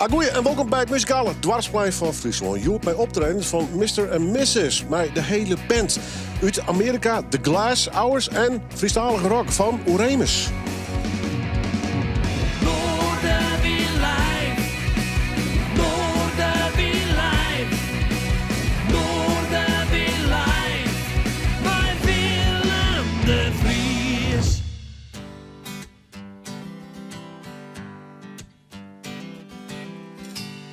Agoeie en wolkom by it muzikale doarpsplein fan Fryslân. Hjoed mei optredens fan Mister en Missus mei de hele band. Út Amearika The Glass Hours en Frysktalige rock fan Oeremus. Noardewyn live, Noardewyn live, Noardewyn live, mei Willem de Vries.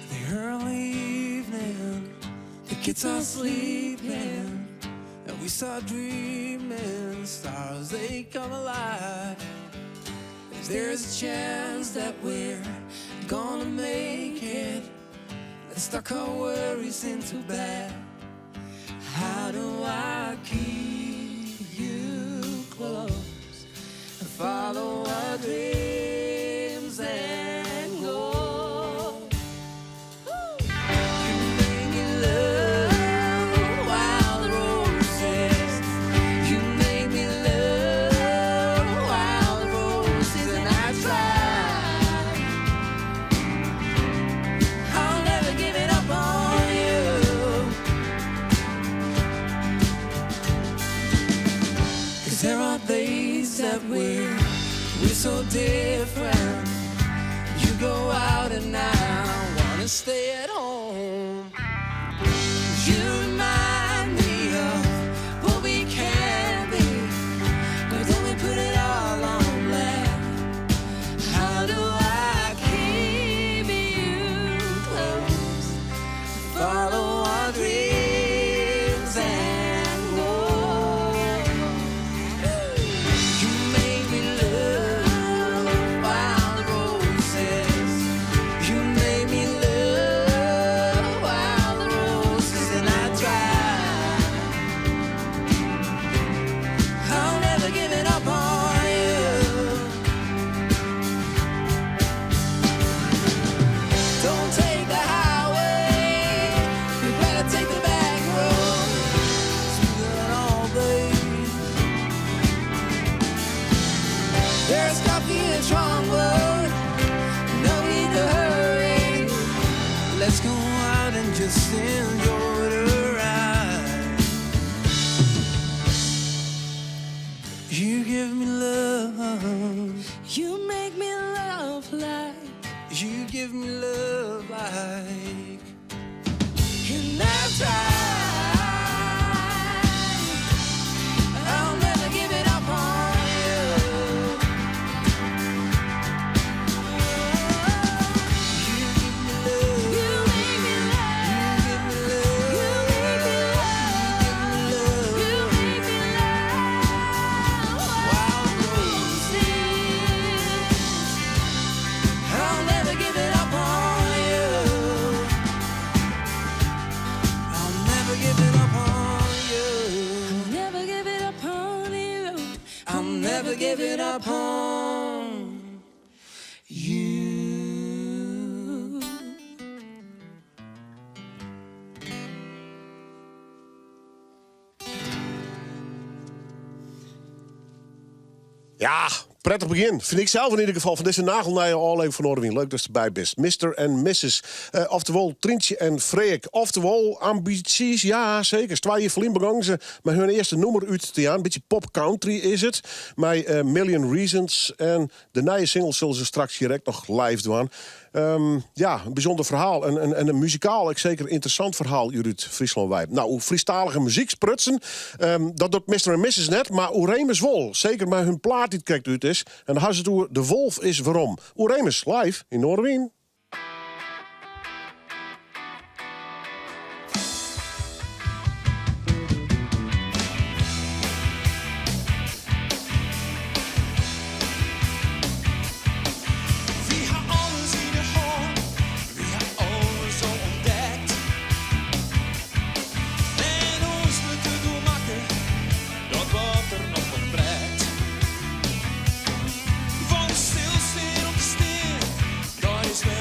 The early evening, the kids are sleeping, and we start dreaming. Stars they come alive. If there's a chance that we're gonna make it, let's tuck our worries into bed. How do I keep you close and follow our dreams and go? You make me love wild roses. You make me love wild roses, and I try. I'll never give it up on you. Cause there are days that we're so different. You go out and I wanna stay at home. You remind me of what we can be, but then we put it all on black. How do I keep you close? Follow our dreams and go. You make me love wild roses. You make me love wild roses, and I try. I'll never give it up on you. Don't take the highway. You better take the back road. Smoother than all, babe. There's coffee in Strongwood. No need to hurry. Let's go out and just enjoy the ride. You give me love. You make me love like You give me love like. And I've tried. I'll never give it up on you. You give me love. You make me love. You give me love. You make me love. You give me love. You make me love Wild roses. I'll never give it up on you. I'll never give it up on you. Never give it up on you. I'll never give it up on you. Ja, prettig begjin. Fyn ik sels yn ieder gefal fan dizze nagelnije ôflevering fan Noardewyn. Leuk datst derby bist. Mr. en Mrs. Oftewol Tryntsje en Freek. Oftewol ambysjes, ja seker. 2 jier ferlyn begûnen se mei harren earste nûmer út te jaan. In bytsje pop country is it. Mei Million Reasons. En de nije single sille se straks hjir ek noch live dwaan. Ja, in bysûnder ferhaal. En in muzikaal ek seker ynteressant ferhaal hjir út Fryslân wei. No, oer Frysktalige muzyk sprutsen. Dat docht Mr. en Mrs. net, mar Oeremus wol. Seker mei harren plaat dy't krekt út is. En dan ha se it oer De Wolf is Werom. Oeremus, live yn Noardewyn. Wy ha alles yn 'e hân, wy ha alles al ûntdekt. En ons wurdt it oermakke, dat wat der noch ûntbrekt. Want stilstean om te stean, dat is wer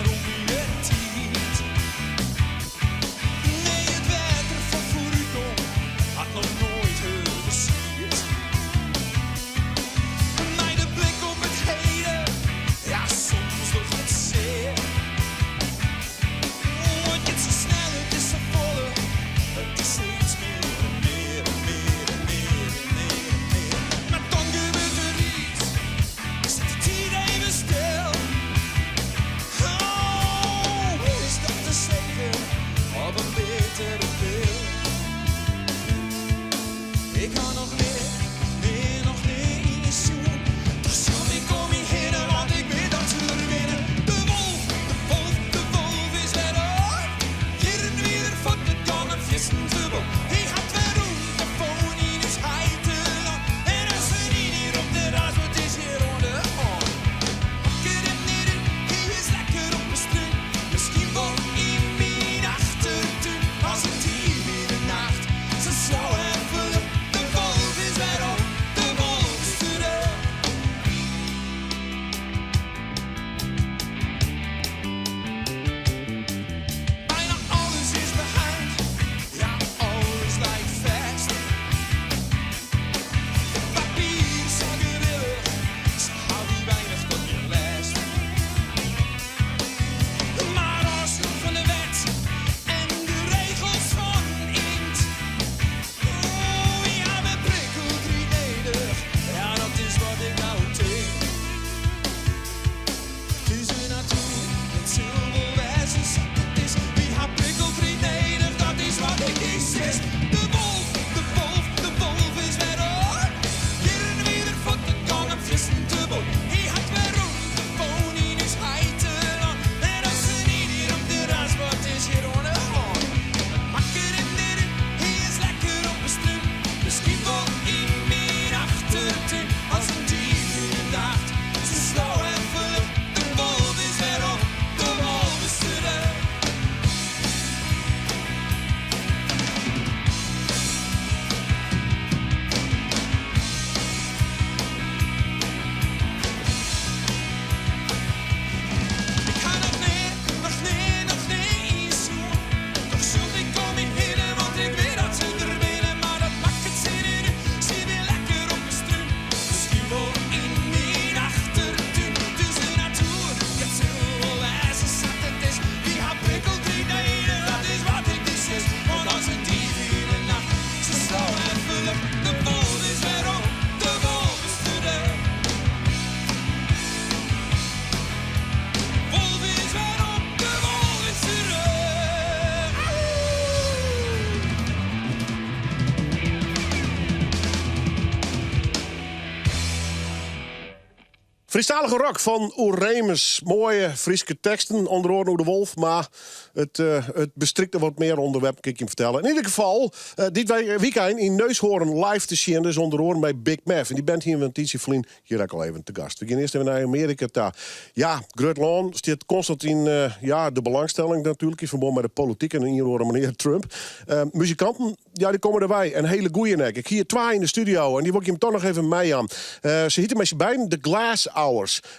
Frysktalige rock fan Oeremus. Moaie Fryske teksten, ûnder oaren oer de wolf, mar it, eh, it bestrykt wat mear ûnderwerpen, kin ik jim fertelle. Yn ieder gefal, eh, dit wykein yn Neushoorn live te sjen, dus ûnder oaren by Big Mav. En dy band hiene we in tiidsje ferlyn hjir ek al even te gast. We gean earst even nei Amearika ta. Ja, grut lân stiet konstant yn eh, ja, de belangstelling natuerlik yn ferbân mei de polityk en ien oare menear Trump. Eh, muzikanten, ja, dy komme derwei. En hiele goeie ek. Ik hie twa yn de studio en dy wol ik jim toch noch even meijaan. Eh, se hjitte mei syn beiden The Glass Hours.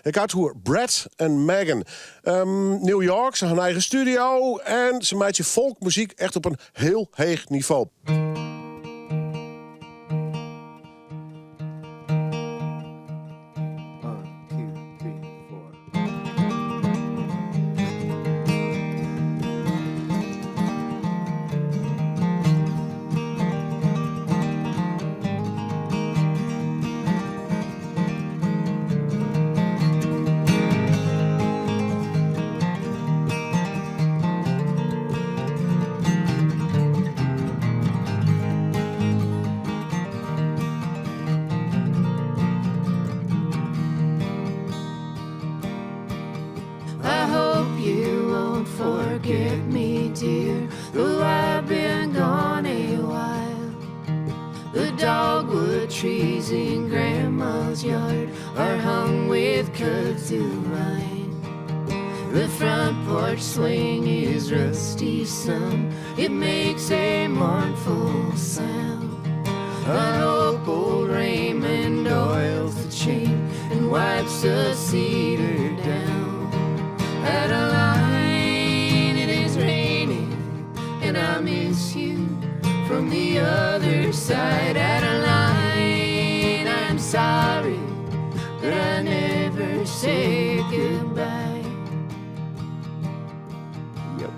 Ik ha it oer Brad en Megan. New York, se ha in eigen studio en se meitsje folkmuzyk echt op in hiel heech nivo. I hope you won't forget me, dear, though I've been gone a while. The dogwood trees in Grandma's yard are hung with kudzu vine. The front porch swing is rusty some, it makes a mournful sound. I hope old Raymond oils the chain and wipes the cedar down. Adeline, it is raining, and I miss you from the other side. Adeline, I'm sorry that I never said goodbye. Yep.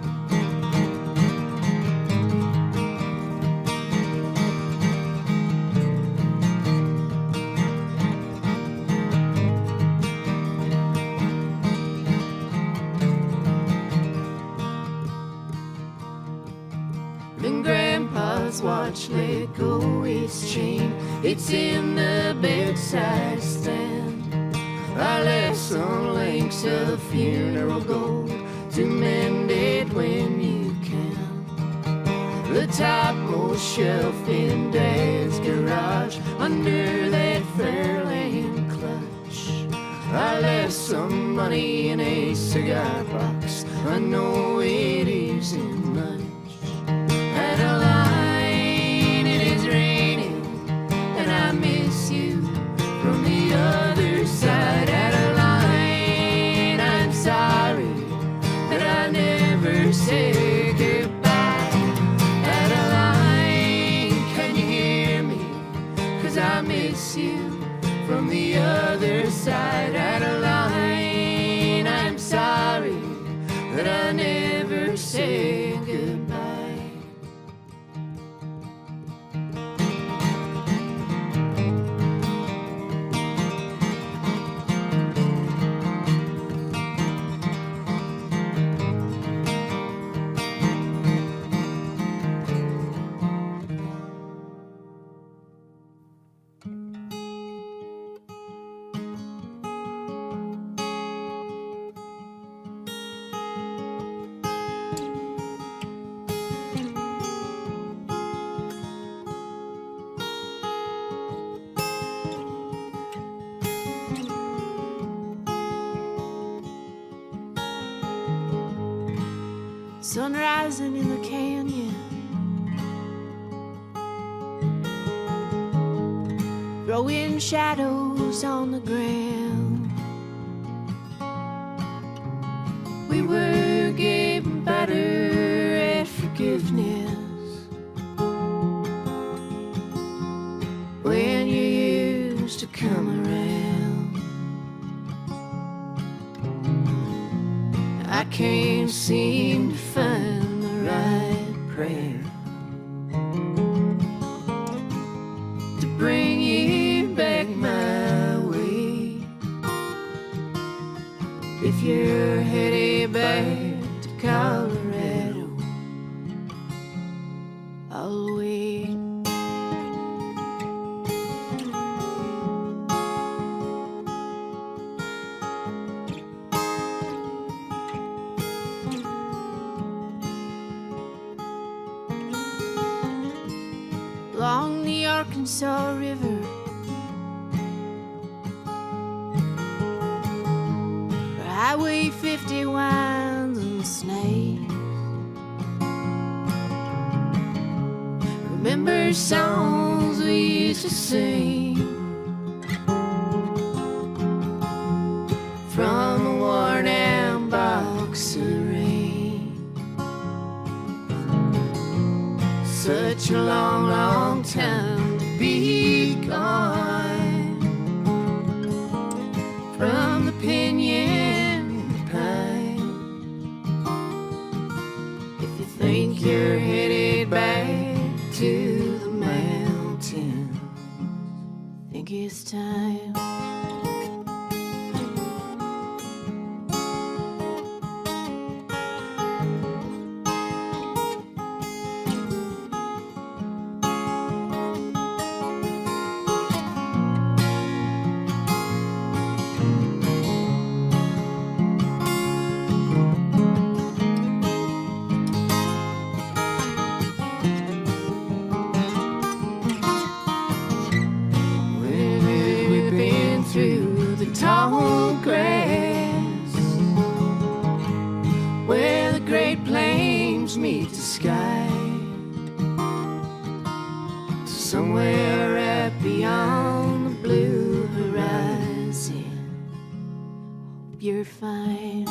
Then Grandpa's watch let go its chain. It's in the bedside stand. I left some links of funeral gold to mend it when you can. The topmost shelf in Dad's garage under that Fairlane clutch. I left some money in a cigar box. I know it isn't much. Adeline, it is raining, and I miss you from the other side. Adeline, I'm sorry that I never said goodbye. Adeline, can you hear me? 'Cause I miss you from the other side. Adeline, I'm sorry that I never said goodbye. Sun rising in the canyon, throwing shadows on the ground. We were getting better at forgiveness when you used to come around. I can't seem to find the right prayer to bring you back my way. If you're headed back to Colorado, I'll wait. Arkansas River. Where Highway 50 winds and snakes. Remember songs we used to sing from a worn out box ring. Such a long, long time to be gone from the pinyon pine. If you think you're headed back to the mountains, think it's time. Wind is whipping through the tall grass where the great plains meet the sky. Somewhere out beyond the blue horizon. Hope you're fine.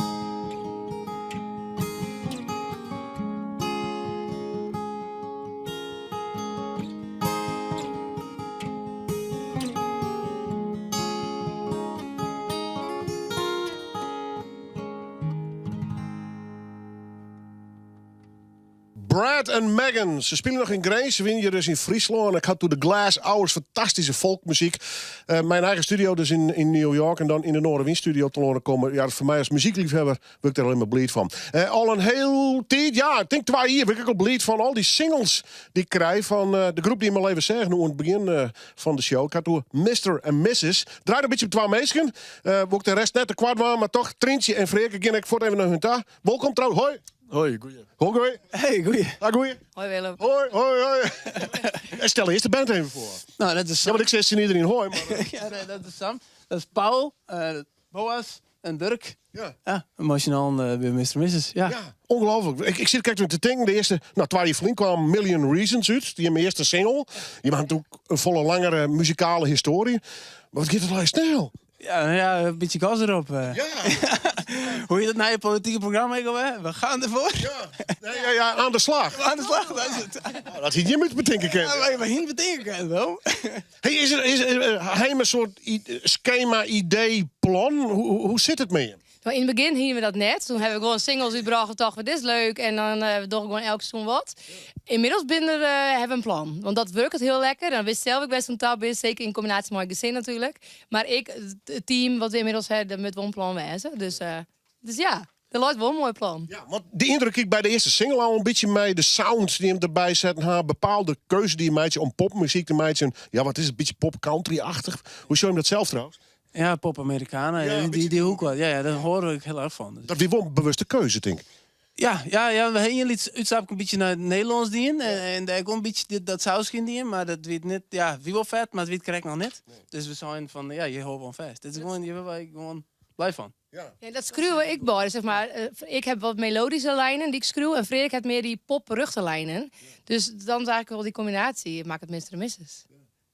Brad en Megan, se spylje noch yn Grins, se wenje dus yn Fryslân. Ik ha it oer de Glass Hours, fantastyske folkmuzyk. Eh, myn eigen studio dus yn, yn New York en dan yn de Noardewyn-studio telâne komme. Ja, foar my as muzykleafhawwer wurd ik dêr allinnich mar bliid fan. Eh, al in hiel tiid, ja, ik tink twa jier, wurd ik al bliid fan al dy singles dy't ik krij fan eh, de groep dy't jim al even seagen oan it begjin eh, fan de show. Ik ha it oer Mr. en Mrs. Draait in bytsje om twa minsken. Eh wol ik de rest net te koart dwaan, mar toch, Tryntsje en Freark, ik gean ek fuort even nei hun ta. Wolkom trouwens, hoi. Hoi, goeie. Hoi, goeie. Hey, goeie. Ha, goeie. Hoi Willem. Hoi, hoi, hoi. En stel earst de band even foar. Nou, dat is Ja, Sam. want ik sis tsjin iderien hoi, mar... Ja, nee, dat is Sam. Dat is Paul, Boas en Durk. Ja. Ja, emotional by Mr. Mrs. Ja. Ja, ongelooflijk. Ik sit krekt te tinken, de earste, no, twa jier ferlyn kaam Million Reasons út, dy jim earste single. Jim ha natuerlik in folle langere muzikale histoarje. Mar wat giet it allegear snel. Ja, nou ja, in bytsje gas derop. Ja. Hoe hjit dat nije politike programma ek alwer? We gaan ervoor. Ja, nee, ja, ja, aan de slag. Aan de slag, dat is it. Nou, dat hie jim út betinke kinnen. Ja, wy hiene betinke kinnen, wel. Hey, is der, is, ha jim in soart skema, idee, plan? Hoe sit it mei jim? No, yn it begjin hiene we dat net. Doe hawwe we gewoan singles útbrocht en tochten we, dit is leuk. En dan we dogge gewoan elk seizoen wat. Ynmiddels binne der, hawwe we in plan. Want dat wurket hiel lekker. Dan witst sels ek wêr'tst oan ta bist. Seker yn kombinaasje mei it gesin natuerlik. Mar ek it team wat we ynmiddels hawwe, der moat wol in plan wêze. Dus, dus ja, der leit wol in moai plan. Ja, want de yndruk hie ik by de earste single al in bytsje mei de sound dy't jim derby setten ha, bepaalde keuze dy't je meitsje om popmuzyk te meitsjen. Ja, wat is it, in bytsje pop-country-achtich. Hoe sjogge jim dat sels trouwens? Ja, pop Americana, Ja, een die, die hoek wat. Ja, ja, daar hoor ik heel erg van. Dus Dat wie wol in bewuste keuze, tink ik. Ja, ja, ja, we hiene in útstapke in bytsje nei it Nederlânsk dien. En dêr komt in bytsje dit, dat sauske yn dien. Mar dat wie net, ja, wie wol fet, mar it wie krekt noch net. Dus we seinen fan, ja, hjir hâlde we oan fêst. Dit is gewoan, hjir wurde wy gewoan blij fan. Ja. Ja, dat skriuwe we ek beide, zeg maar. Ik ha wat meloadyske linen dy't ik skriuw en Freark hat mear dy popruchte linen. Dus dan is eigentlik wol dy kombinaasje makket Mr. en Mrs.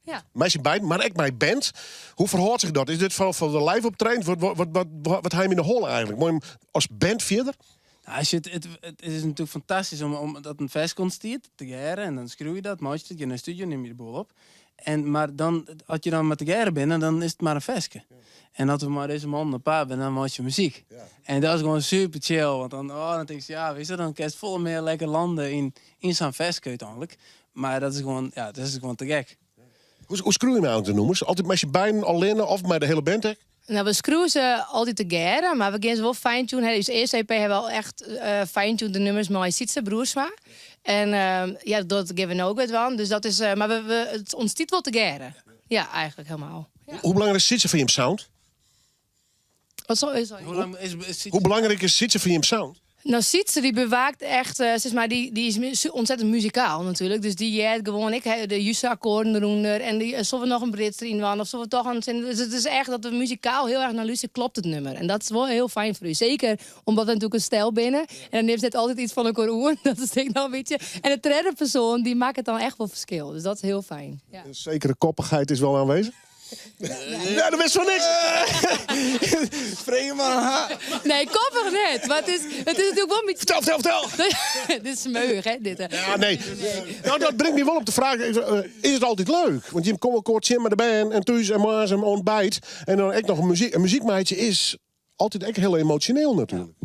Ja. Mei syn beiden, mar ek mei band. Hoe ferhâldt sich dat? Is dit foaral foar de live optredens? Wat, wat, wat, wat, wat ha jim yn de holle eigentlik? Mei jim as band fierder? Nou, als je het is natuerlik fantastysk om dat in ferske ûntstiet tegearre en dan skriuwe je dat, meitsje it, gean nei de studio, nim je de boel op. En, mar dan, as je dan mar tegearre binne, dan is it mar in ferske. En as we mei dizze mannen op paad binne, dan meitsje we muzyk. En dat is gewoan super chill, want dan, oh, dan tinkst, ja, witst, dan kinst folle mear lekker lande yn sa'n ferske úteinlik. Mar dat is gewoan, ja, dat is gewoan te gek. Hoe skriuwe jim eigentlik de nûmers? Altyd mei syn beiden allinne of mei de hiele band ek? No, we skriuwe se altyd tegearre, mar we gean se wol fine-tunen. Us earste EP hawwe we al echt fine-tuned de nûmers mei Sytse Broersma. En ja, dat gean we no ek wer dwaan. Dus dat is, mar we, we, it ûntstiet wol tegearre. Ja, eigentlik hielendal. Ja. Hoe belangryk is Sytse foar jim sound? Wat sorry, sorry. Hoe lang is, is Hoe belangryk is Sytse foar jim sound? Nou, Sietse die bewaakt echt, sis mar, dy, dy is ontzettend muzikaal natuurlijk. Dus dy heart gewoan ek de juste akkoorden derûnder. En dy, solle we noch in bridge deryn dwaan of solle we toch in. Dus it is echt dat we muzikaal hiel erch nei lústerje, klopt it nûmer. En dat is wol hiel fijn foar ús. Seker omdat we natuerlik in stel binne. En dan nimst net altyd iets fan elkoar oer. Dat is tink ik noch in bytsje. En de tredde persoan, dy makket dan echt wol ferskil. Dus dat is hiel fijn. Ja. In sekere koppichheid is wol oanwêzich? Nee, dat wist fan niks. Freegje mar oan har. Nee, koppich net. Mar it is natuerlik wol in bytsje... Fertel, fertel, fertel. Dit is smeuïch, hè, dit. Ja, nee. Nou, dat bringt my wol op de fraach, is it altyd leuk? Want jim komme elkoar tsjin mei de bern en thús en moarns en ontbijt. En dan ek noch in muzyk meitsje is altyd ek hiel emosjoneel natuerlik.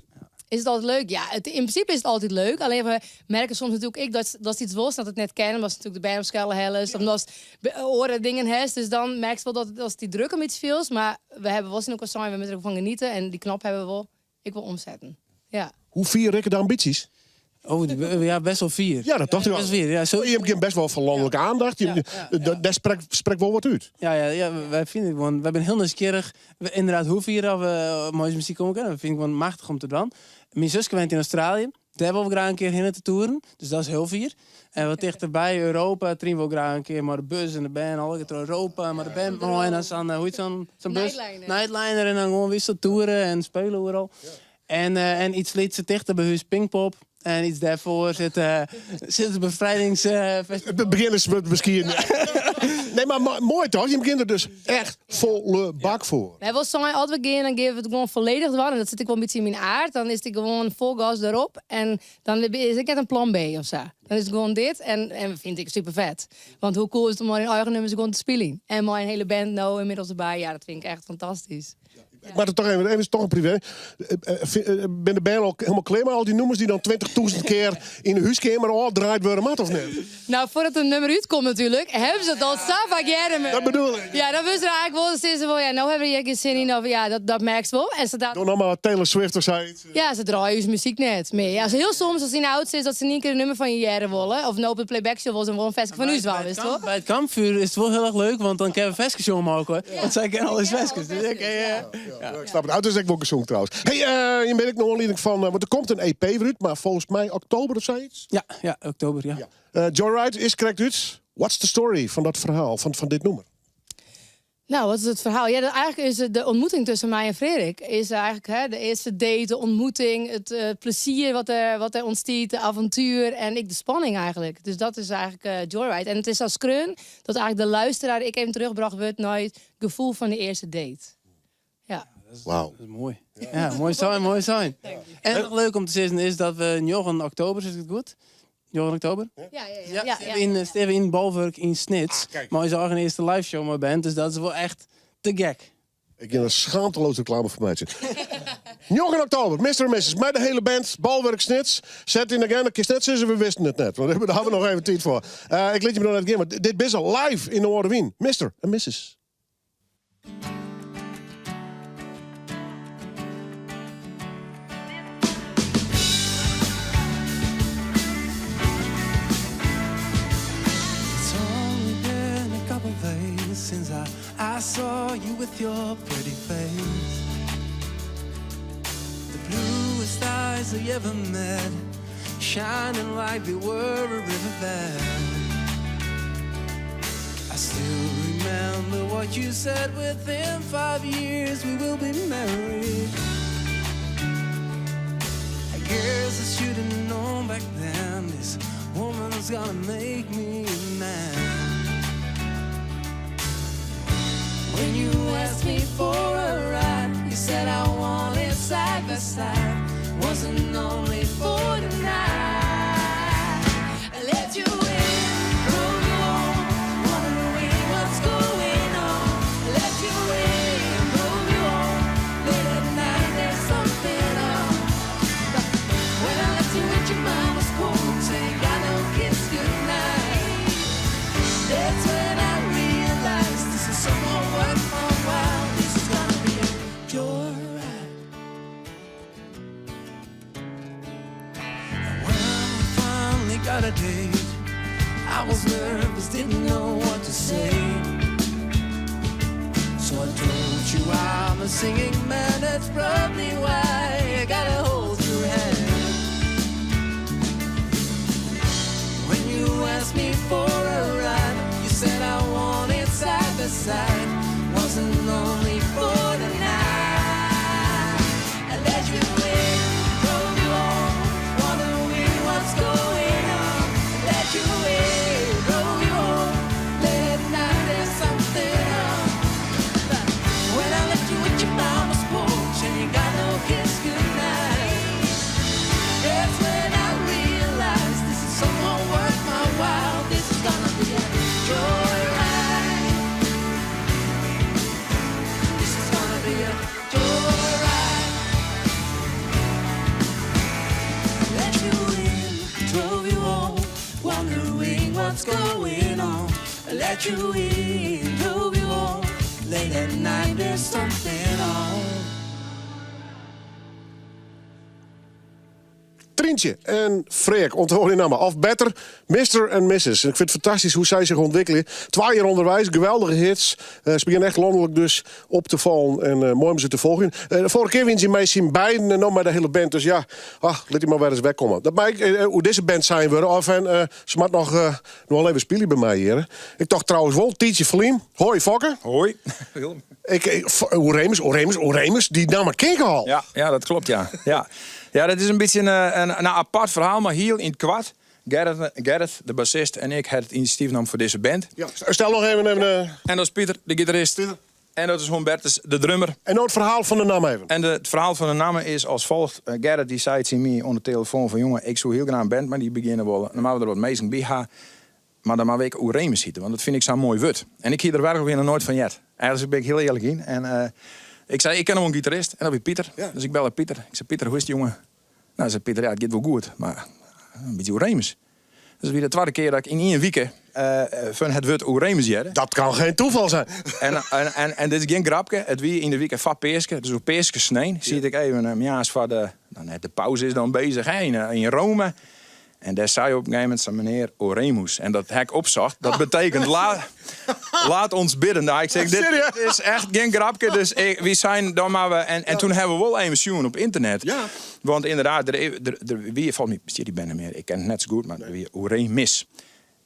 Is it altyd leuk? Ja, it, yn prinsipe is it altyd leuk. Allinnich we merke soms natuerlik ek dat iets wolst dat it net kin, omdat natuerlik de bern op skoalle hellest, omdat oare dingen hast. Dus dan merkst wol dat ast dy druk om iets fielst. Mar we hawwe wol tsjin elkoar sein, we moatte der ek fan geniete. En dy knop hawwe we wol ek wol omsetten. Ja. Hoe fier rikke de ambysjes? Oh, ja, best wol fier. Ja, dat tocht ik al. Best fier, ja. Zo... Je hebt best wel van lanlike aandacht. Dêr sprekt wol wat út. Ja, wy fine it gewoan, wy binne hiel nijsgjirrich. Ynderdaad, hoe fier oft we mei ús muzyk komme kinne. We fine it gewoan machtich om te dwaan. Myn suske wennet yn Australië. Dêr wolle we graach in kear hinne te toeren. Dus dat is hiel fier. En wat tichterby Europa, Trien wol graach in kear mei de bus en de bern allegear troch Europa. Mei de band mei en dan sa'n, hoe hjit sa'n bus? Nightliner. Nightliner en dan gewoan witst toeren en spylje oeral. En iets lytser tichter by hûs Pinkpop. En iets dêrfoar sit it befrijdingsfestival. Het begin is miskien. Nee, mar moai toch? Je begjint der dus echt folle bak foar. Wy wolle sein, as we gean, dan gean we it gewoan folledich dwaan. En dat sit ek wol in bytsje yn myn aard. Dan is it gewoan fol gas derop. En dan is it net in plan B of sa. Dan is it gewoan dit. En fyn ik super fet. Want hoe cool is it om mei dyn eigen nûmers gewoan te spyljen? En mei in hiele band no ynmiddels derby. Ja, dat fyn ik echt fantastysk. Ik moat it toch even, even toch in privé. Binne de bern al hielendal klear mei al dy nûmers dy't dan 20.000 kear yn de húskeamer ôfdraaid wurde moat of net? Nou, foardat in nûmer útkomt natuerlik, hawwe se it al sa faak hearre. Dat bedoel ik. Ja, dan wurde se eigentlik wol, dan sizze se wol, ja, no hawwe we hjir gjin sin yn. Of ja, dat merkst wol. En se Doe noch mar Taylor Swift of sayts. Ja, se draaie ús muzyk net mear. Ja, hiel soms as se yn de auto is dat se yn ien kear in nûmer fan je hearre wolle. Of no op de playback show wolle se wol in ferske fan ús dwaan, witst wol. By it kampfjoer is it wol hiel erch leuk, want dan kinne we ferskes sjonge mei elkoar. Want sy kenne al ús ferskes. Dus ik, ja. Ik snap it. Auto is ek wol gesongen trouwens. Hey, jim binne ek nei oanlieding fan, want der komt in EP wer út, mar folgens my oktober of sayts? Ja, oktober, ja. Joyride is krekt út. What's the story fan dat ferhaal, fan dit nûmer? Nou, wat is it ferhaal? Ja, dat eigentlik is de ontmoeting tusken my en Frerik. Is eigentlik, hè, de earste date, de ontmoeting, it plezier wat der ûntstiet, de avontuer en ek de spanning eigentlik. Dus dat is eigentlik Joyride. En it is as skreaun dat eigentlik de luisteraar ek even terugbracht wurdt nei it gefoel fan de earste date. Ja. Wauw. Dat is moai. Ja, moai sein, moai sein. En noch leuk om te sizzen is dat we 9 oktober, sis ik it goed? 9 oktober? Ja. Steane we yn Bolwurk yn Snits. Ah, kijk. Mei ús eigen earste live show mei band. Dus dat is wol echt te gek. Ik gean der schaamteloos reklame foar meitsjen. 9 oktober, Mr. en Mrs. Mei de hiele band, Bolwurk Snits. Set yn de agenda, kinst net sizze we wisten it net. Want dêr hawwe we noch even tiid foar. Ik lit jim noch net gean, want dit binne se live yn Noardewyn. Mr. en Mrs. It's only been a couple days since I saw you with your pretty face. The bluest eyes I ever met, shining like they were a riverbed. I still remember what you said within 5 years we will be married. I guess I should have known back then this woman's gonna make me a man. When you asked me for a ride, you said I want it side by side. Wasn't only for tonight. I let you in, drove you home, wondering what's going on. I let you in, drove you home. Late at night, there's something on. When I left you with your mind was cold, saying got no kiss goodnight. That's when I realized this is someone worth my while. This is gonna be a joyride. And when we finally got a date, I was nervous, didn't know what to say. So I told you I'm a singing man, that's probably why I gotta hold your hand. That's when I realized this is somehow worth my while. This is gonna be a joyride. This is gonna be a joyride. Let you in, drove you home, wondering what's going on. I let you in, drove you home. Late at night, there's something on. Tryntsje en Freark, ûnthâld dy namme. Of better, Mister en Missus. En ik fyn it fantastysk hoe't sy sich ûntwikkelje. Twa jier ûnderweis, geweldige hits. Eh, se begjinne echt lanlik dus op te fallen en eh, moai om se te folgjen. Eh, de foarige kear wiene se mei syn beiden en no mei de hiele band. Dus ja, ach, lit dy mar wer ris werkomme. Dat mei ik oer dizze band sein wurde. Of en se moat noch, noch even spylje by my hjir. Ik tocht trouwens wol, tiidsje ferlyn. Hoi Fokke. Hoi. Ik, ik, Oeremus, Oeremus, Oeremus, dy namme ken ik al. Ja, ja, dat klopt, ja. Ja, ja dat is in bytsje in apart ferhaal, mar hiel yn it koart. Gerrit, Gerrit, de bassist, en ik ha it inisjatyf nommen foar dizze band. Ja, stel noch even... even En dat is Pieter, de gitarist. Pieter. En dat is Humbertus, de drummer. En no it ferhaal fan de namme even. En it ferhaal fan de namme is as folget. Gerrit dy sei tsjin my oan de telefoan fan jonge, ik soe hiel graach in band mei dy begjinne wolle. Dan moatte we der wat minsken by ha. Mar dan moatte we ek Oeremus hite, want dat fyn ik sa'n moai wurd. En ik hie der werklik noch noait fan heard. Eigentlik bin ik hiel earlik yn. En eh, ik sei, ik ken noch in gitarist. En dat wie Pieter. Ja. Dus ik belle Pieter. Ik sei, Pieter, hoe is it, jonge? No, sei Pieter, ja, it giet wol goed, mar in bytsje Oeremus. Dus it wie de twadde kear dat ik yn ien wike eh, fan it wurd Oeremus hearde. Dat kan geen toeval zijn. En, en, en, en dit is gjin grapke. It wie yn de wike foar Peaske, dus op Peaske snein, siet ik even uh, moarns foar de, nou net de paus is dan bezich hè, yn, yn Rome. En dêr sei op in gegeven momint sa'n menear Oremus. En dat ha ik opsocht. Dat betekent laat ons bidden. Nou, ik zeg, dit is echt gjin grapke. Dus ik, wy seinen dan mar we. En toen ha we wol even sjoen op ynternet. Ja. Want ynderdaad, der wie folgens my bestiet dy band net mear. Ik ken it net sa goed, mar der wie Oremis.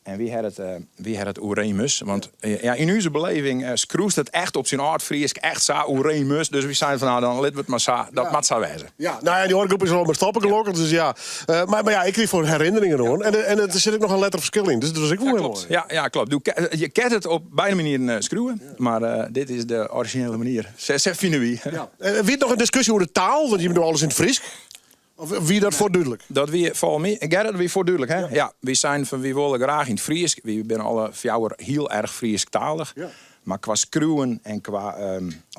En wy ha it, wy ha it Oeremus. Want ja, yn ús beleving skriuwst it echt op syn âld-Frysk, echt sa, Oeremus. Dus wy seinen fan, nou, dan litte we it mar sa. Dat moat sa wêze. Ja, nou ja, dy oare groep is al mei stoppe gelokkich, dus ja. Mar, mar ja, ik krige foar herinneringen oan. En der sit ek noch in letterferskil yn, dus dat is ek wol Ja, hiel klopt. moai. Ja, ja, klopt. Je kinst it op beide manieren skriuwe, mar dit is de orizjinele manier. Sa fine wy. Ja. Wie it noch in diskusje oer de taal, want jim dogge alles yn it Frysk? Of wie dat fuort dúdlik? Dat wie folgens my, Gerrit, dat wie fuort dúdlik, hè? Ja, wy seinen fan wy wolle graach yn it Frysk. Wy binne alle fjouwer hiel erch Frysktalich. Ja. Mar kwa skriuwen en kwa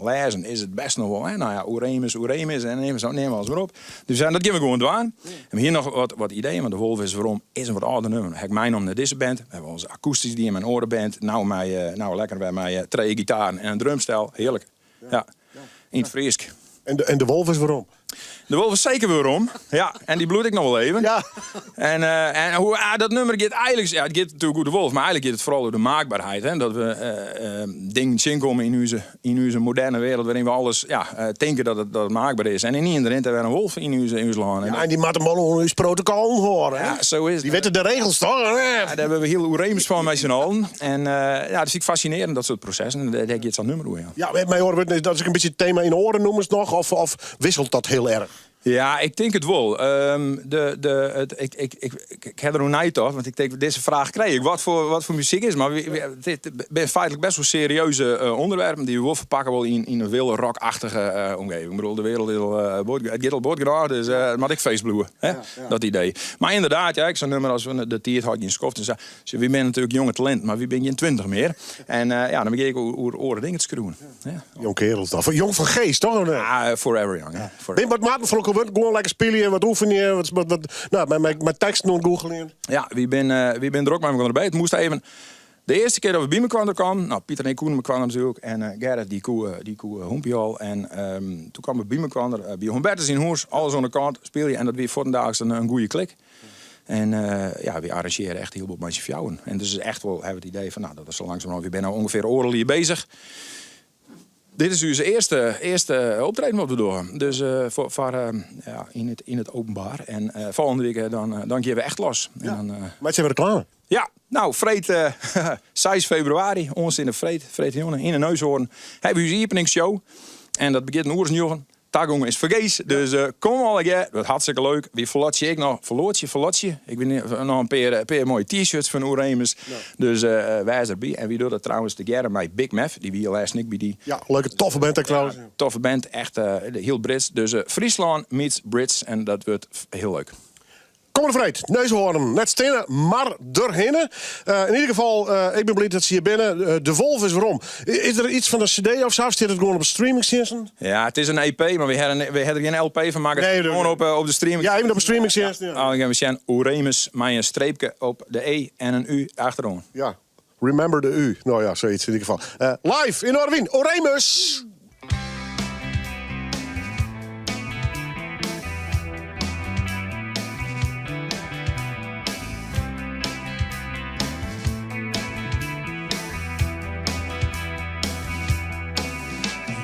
lêzen is it bêst noch wol, hè? Nou ja, Oeremus, Oeremis en neam neam alles mar op. Dus dat gean we gewoan dwaan. En we hiene noch wat ideeën, want De Wolf is Werom is in wat âlder nummer. Ha ik meinommen nei dizze band. We hawwe wolris akoestysk dien mei in oare band. No mei, no lekker wer mei trije gitaren en in drumstel. Hearlik. Ja, yn it Frysk. En de wolf is werom? De wolf is seker werom, ja. En dy bliuwt ek noch wol even. Ja. En, en hoe, ah, dat nummer giet eigentlik, ja, it giet natuerlik oer de wolf, mar eigentlik giet it foaral oer de maakberheid. Hè? Dat we dingen tsjinkomme yn ús moderne wereld wêryn we alles ja, tinke dat it maakber is. En ynienen rint der wer in wolf yn ús lân. Ja, en dy moat him oan ús protokollen hâlde. Ja, sa is it. Dy witte de regels toch? Ja, dêr wurde we hiel oerémis fan mei syn allen. En ja, dat is ek fascinearjend, dat soart prosessen. En dêr giet sa'n nummer oer, ja. Ja, mei oare wurden, dat is ek in bytsje it tema yn oare nûmers noch, of wisselt dat hiel erch? Ja, ik tink it wol. Ik ha der oer neitocht, want ik tink, dizze fraach krij ik. Wat foar muzyk is, mar dit binne feitlik bêst wol serieuze ûnderwerpen dy't we wol ferpakke wolle yn in wille rockachtige omgeving. Ik bedoel, de wereld is al, it giet al bot genôch, dus it moat ek feest bliuwe, hè? Dat idee. Mar ynderdaad, ja, ek sa'n nummer as De tiid hâldt gjin skoft en sa. Sjoch, wy binne natuerlik jonge talinten, mar wy binne gjin 20 mear. En ja, dan begjin ik oer oare dingen te skriuwen. Ja. Jong kerels dan. Jong fan geest, toch? Ja, forever young. Hè. Forever. Bin wat maten fan elkoar wurd, gewoan lekker spylje, wat oefenje, wat, nou, mei teksten oan it googeljen. Ja, wy binne drok mei elkoar derby. It moast even. De earste kear dat we by mekoar kamen, nou, Pieter en ik koene mekoar natuerlik en Gerrit dy koe Hompie al. En doe kamen we by mekoar, by Humbertus yn hûs, alles oan de kant, spylje en dat wie fuortendaliks in goede klik. En ja, wy arranzjearje echt hiel bot mei syn fjouweren. En dus is echt wol, ha we it idee fan, nou, dat is sa langsumerhân, wy binne no ûngefear oardel jier bezich. Dit is ús earste optreden wat we dogge. Dus foar, ja, yn it openbaar. En folgjende wike dan gean we echt los. En Ja. dan, Meitsje we reklame. Ja, nou, freed 6 februari, oansteande freed, freedtejûn, yn de Neushoorn, ha we ús iepeningsshow. En dat begjint in oer as njoggen. Tagong is fergees, dus kom allegear. Dat hartstikke leuk. Wy ferlotsje ek noch, ferlotsje, ferlotsje. Ik wit net, noch in pear moaie t-shirts fan Oeremus. Dus wês derby. En wy dogge dat trouwens tegearre mei Big Mef. Dy wie lêsten ek by dy. Ja, leuke toffe band ek trouwens. Ja, toffe band, echt hiel Brits. Dus Fryslân meets Brits en dat wurdt hiel leuk. Kommende freed, Neushoorn, net steane, mar derhinne. Uh, in ieder geval, uh, ik ben blij dat ze hier binnen. Uh, de Wolf is werom. Is der yts fan de CD of sa? Stiet it gewoan op de streamingtsjinsten? Ja, it is in EP, mar we hawwe der gjin LP fan makke. Nee, gewoan op, op de streaming. Ja, even op de streamingtsjinsten. Ja. Ja. Dan gean we sjen Oeremus mei in streepke op de E en in U achteroan. Ja, remember de U. No ja, sayts yn ieder gefal. Live yn Noardewyn, Oremus!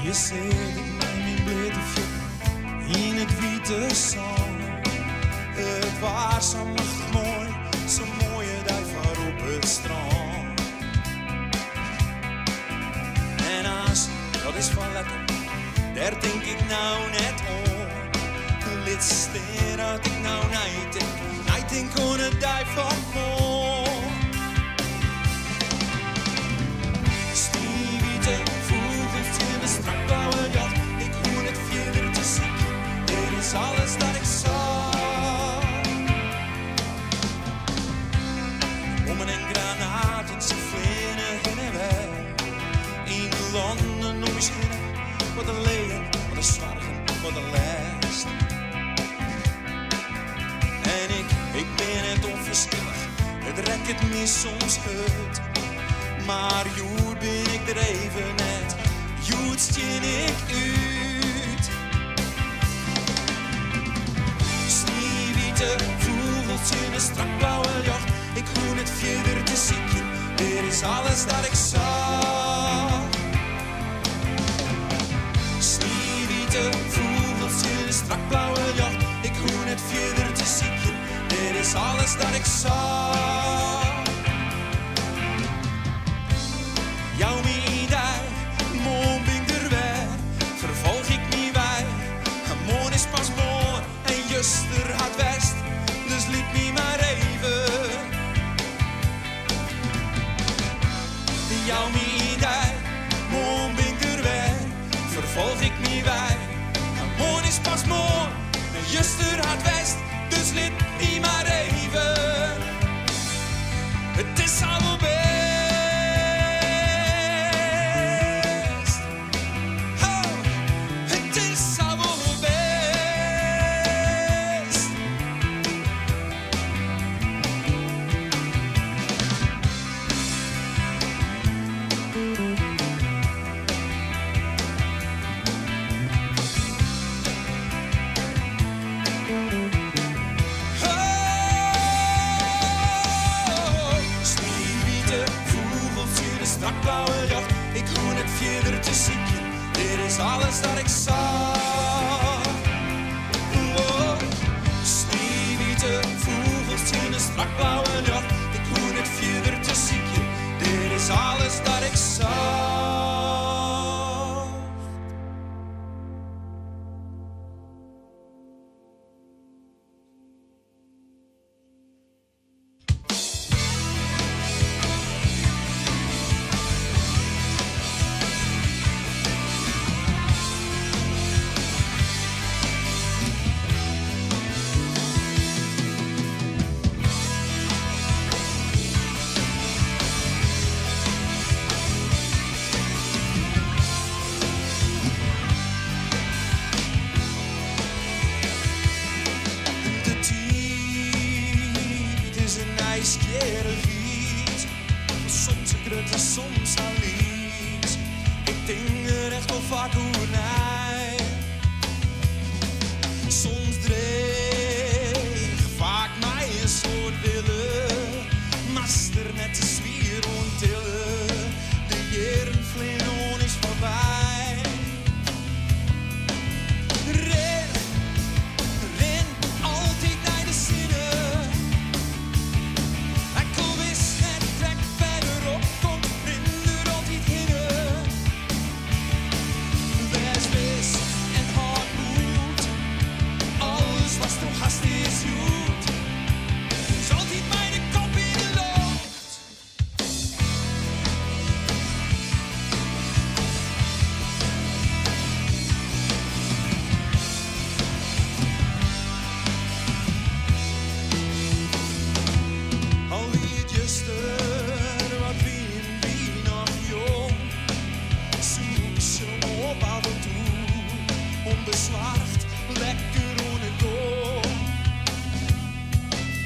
Hjir sit ik mei myn bleate fuotten yn it wiete sân. It waar sa machtich moai, sa'n moaie dei foar op it strân. En as, dat is foar letter, dêr tink ik no net oan. Lit stean dat ik no neitink, neitink oan de dei fan moarn. Sniewite fûgels tsjin de strakblauwe ljocht, ik hoech net fierder te sykjen, dit is alles dat ik socht. Bommen en granaten, se fleane hinne en wer. Yn lannen om ús hinne, wat in leaen, wat in soargen, wat in lêst. En ik, ik bin net ûnferskillich, it rekket my soms hurd. Mar hjoed bin ik der even net, hjoed stjin ik út. Sniewite fûgels tsjin de strakblauwe ljocht, ik hoech net fierder te sykjen, dit is alles dat ik socht. Sniewite fûgels tsjin de strakblauwe ljocht, ik hoech net fierder te sykjen, dit is alles dat ik socht. Jou my in dei, moarn bin ik der wer, ferfolch ik myn wei. Moarn is pas moarn en juster hat west, dus lit my mar even. Jou my in dei, moarn bin ik der wer, ferfolch ik myn wei. Moarn is pas moarn en juster hat west, dus lit my mar even. It is al wol bêst. Oh, it is al wol bêst. Oh, sniewite fûgels tsjin de strakblauwe ljocht. Ik hoech net fierder te sykjen, dit is alles dat ik socht. Oh, sniewite fûgels tsjin de strakblauwe ljocht. Ik hoech net fierder te sykjen, dit is alles dat ik socht. De tiid is in nijsgjirrichheid. Soms sa grut en soms sa lyts. Ik tink der echt wol faak oer nei. Soms dreech, faak mei in soad wille. Moatst der net te swier oan tille. De jierren fleane oan ús foarby. Rin, rin, altyd nei de sinne. Ek al witst net krekt wêr't er opkomt, rin der altyd hinne. Wês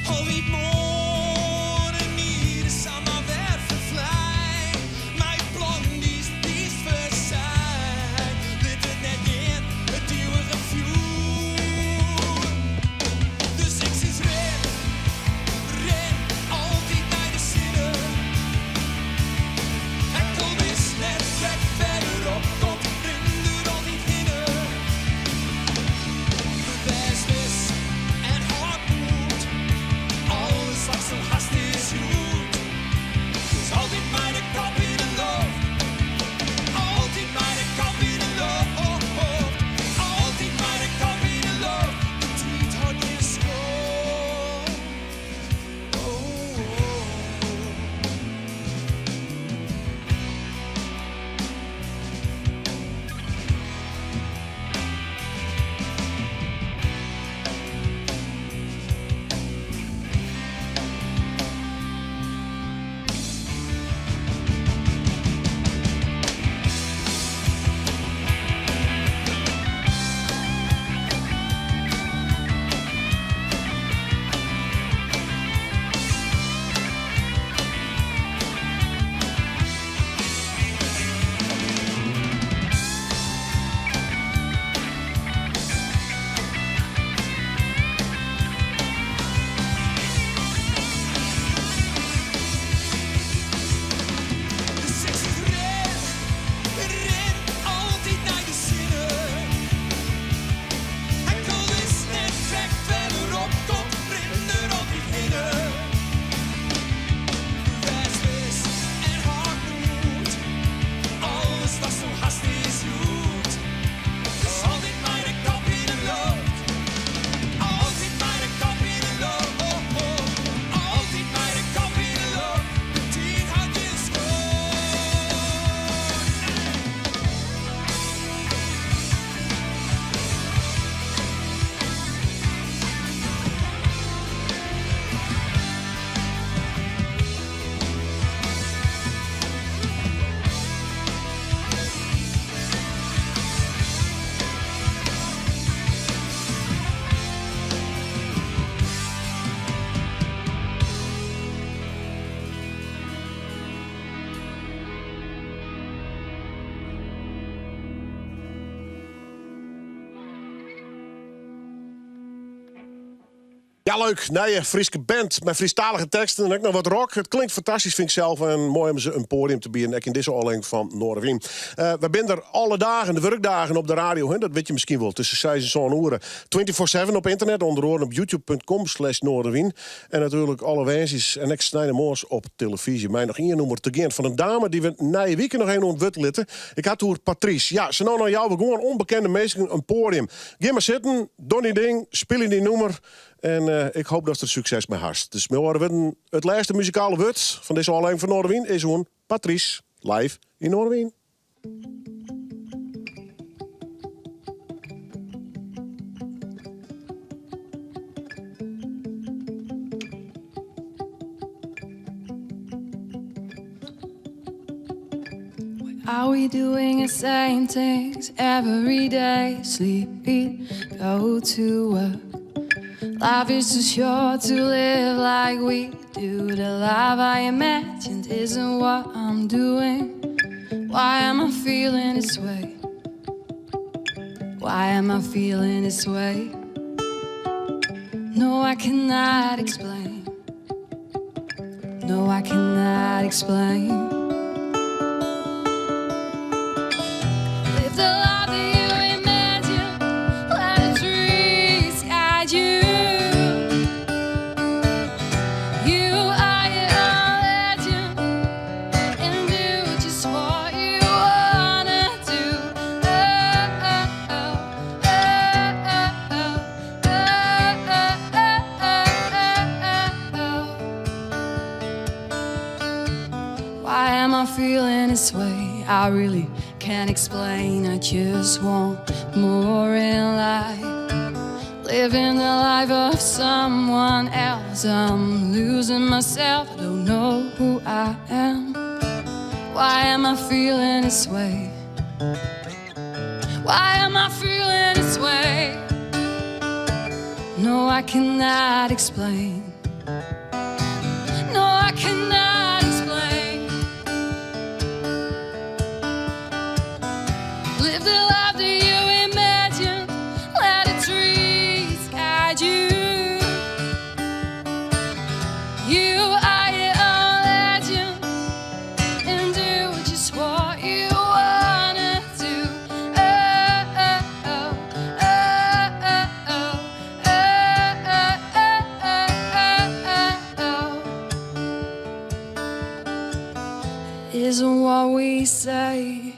Al wie 't moarn en middei samar wer ferflein, mei plannen dy'tst dy'tst fersein, lit it net gean, it iuwige fjoer. Dus ik sis rin, rin, altyd nei de sinne. Ek al witst net krekt wêr't er opkomt, rin der altyd hinne. Wês wis en hâld moed, alles watsto hast is hjoed. Dus altyd mei de kop yn de loft, altyd mei de kop yn de loft, altyd mei de kop yn de loft. De tiid hâldt gjin skoft. Oh, oh. Dus ik sis rin, rin, altyd nei de sinne. Ek al witst net krekt wêr't er opkomt, rin der altyd hinne. Wês wis en hâld moed, alles watsto hast is hjoed. Dus altyd mei de kop yn de loft, altyd mei de kop yn de loft, altyd mei de kop yn de loft. De tiid hâldt gjin skoft. Ja, leuk. Nije Fryske band mei Frysktalige teksten en ek noch wat rock. It klinkt fantastysk, fyn ik sels. En moai om se in poadium te bieden, ek yn dizze ôflevering fan Noardewyn. Wy binne der alle dagen, de wurkdagen op de radio. Hè? Dat witte je miskien wol, tusken 6 en 7 oere. 24-7 op ynternet, ûnder oare op youtube.com slash Noardewyn. En natuerlik alle woansdeis en ek sneintemoarns op telefyzje. Mei noch ien nûmer te gean fan in dame dy't we nije wike noch even oan it wurd litte. Ik ha it oer Patrice. Ja, sa no en dan jouwe we gewoan ûnbekende minsken in poadium. Gean mar sitten, doch dyn ding, spylje dyn nûmer. En ik hoopje datst der sukses mei hast. Dus mei oare wurden, it lêste muzikale wurd fan dizze ôflevering fan Noardewyn is oan Patrice, live yn Noardewyn. Are we doing the same things every day? Sleep, eat, go to work. Life is too short to live like we do. The life I imagined isn't what I'm doing. Why am I feeling this way? Why am I feeling this way? No, I cannot explain. No, I cannot explain. Live the life that you imagine. Let the trees guide you. You are your own legend, and do just what you wanna do. Oh, oh, oh, oh, oh, oh, oh, oh, oh, oh, oh. Why am I feeling this way? I really can't explain. I just want more in life. Living the life of someone else. I'm losing myself. I don't know who I am. Why am I feeling this way? Why am I feeling this way? No, I cannot explain. we say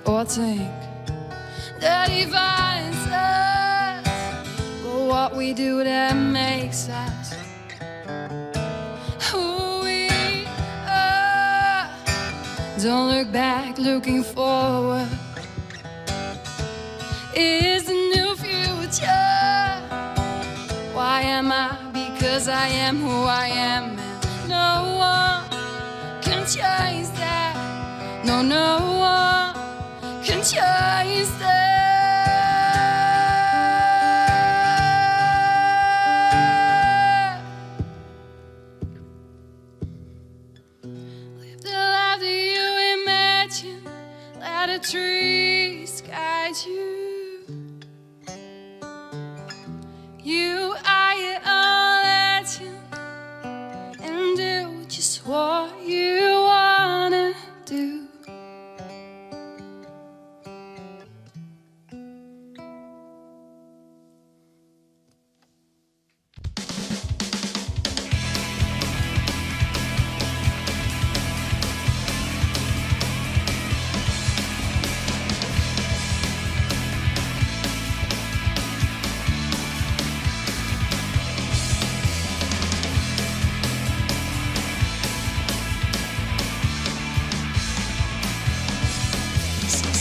or think that defines us, but what we do that makes us who we are. Don't look back, looking forward is the new future. Why am I? Because I am who I am, and no one can change that. No, no one can change that. Live the life that you imagine. Let the trees guide you. You are your own legend, and do just what you wanna do.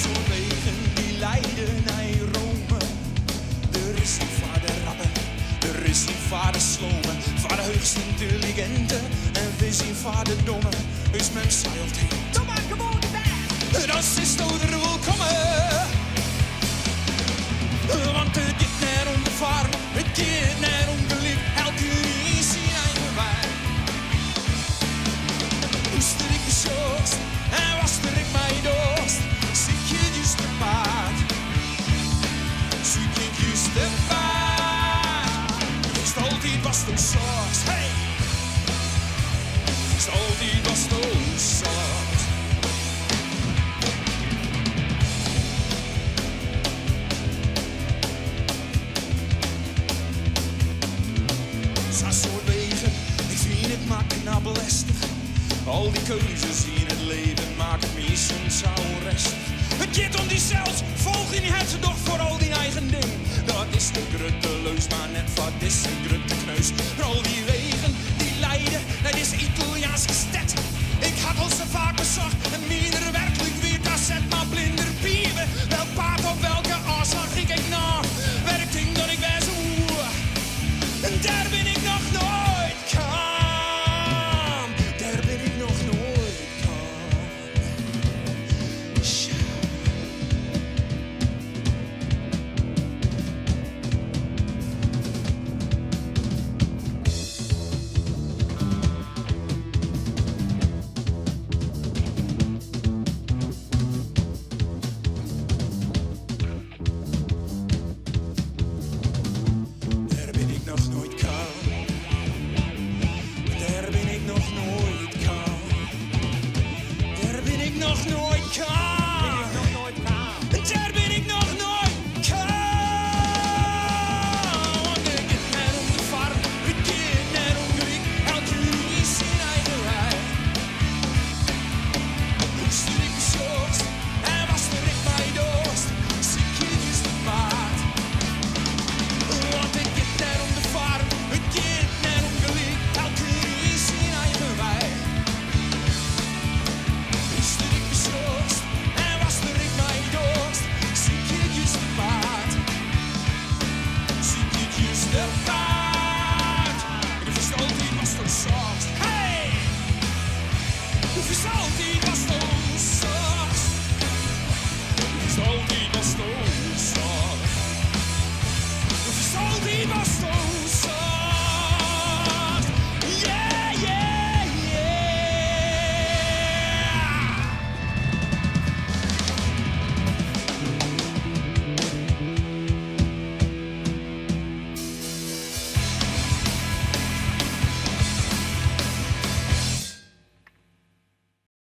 Zo'n wegen die leiden naar Rome. Er is een vader rappen, er is een vader slomen. Vader höchst intelligente en we zijn vader domme. Is men zei altijd. Doe maar gewoon Dan is het er welkomen. Want het gaat net om de farm, het gaat net om geluk. Elke is zijn eigen weg. Moest ik besjost en was er ik mij dorst. Zie je juist de paard, zie ik juist de paard. Is altijd was het zoals, hey. Is altijd was het zoals. Zo'n soort wegen, ik vind het maar knap lastig. Al die keuzes in het leven maken me soms zo onrustig. Het gaat om die zelfs, volg in het toch vooral die eigen ding. Dat is de grutte leus, maar net wat is een grutte kneus. Voor al die